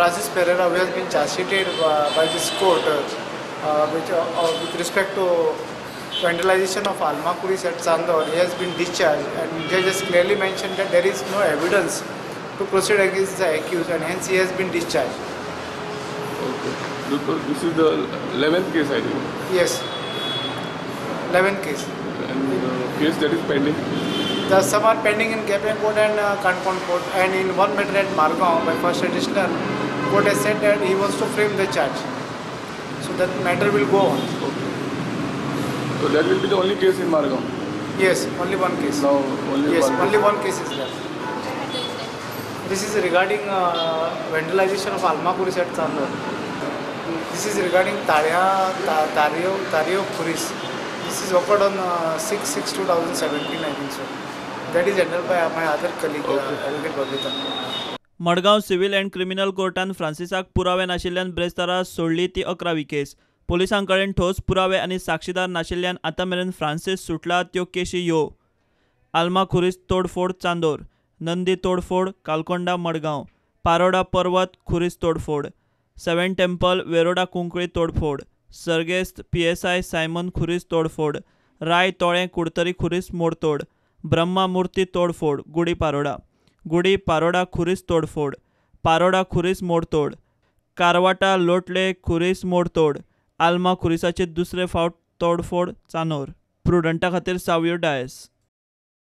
Francis Pereira, who has been charge-sheeted by this court with respect to vandalization of Alma Khuris at Chandor, he has been discharged, and judge has clearly mentioned that there is no evidence to proceed against the accused, and hence he has been discharged. Okay. This is the 11th case, I think. Yes, 11th case. And the case that is pending? The some are pending in Quepem court and Canacona court, and in one matter at Margao by first additional court has said that he wants to frame the charge. So that matter will go on. Okay. So that will be the only case in Margao? Yes, only one case. Now only yes, one only case. One case is there. This is regarding vandalization of Alma Khuris at Chandor. This is regarding Tario Khuris. This is occurred on 6/6/2017, I think so. That is handled by my other colleague, Advocate Babita. Madgaon civil and criminal कोर्टान फ्रांसिसाक पुरावे नाशिल्ल्यान ब्रेस्तारा सोडली ती 11वी केस. पोलिसां कडेन ठोस पुरावे आनी साक्षीदार नाशिल्ल्यान आतां मेरेन फ्रांसीस सुटला त्यो केशी ह्यो: आल्मा खुरीस तोडफोड चांदोर, नंदी तोडफोड कालकोंडा मडगांव, पारोडा पर्वत खुरीस तोडफोड, सेवन टेम्पल वेरोडा कुंकळी तोडफोड, सर्गेस्त PSI Simon खुरीस तोडफोड, राय तोळें कुडतरी खुरीस मोडतोड, ब्रह्मा मूर्ती तोडफोड गुडी पारोडा, गुडी पारोडा खुरीस तोडफोड, पारोडा खुरीस मोडतोड, कारवाटा लोटले खुरीस मोडतोड, आल्मा खुरीसाचे दुसरे फावट तोडफोड चानोर. प्रुडंटा खातीर सावियो डायस.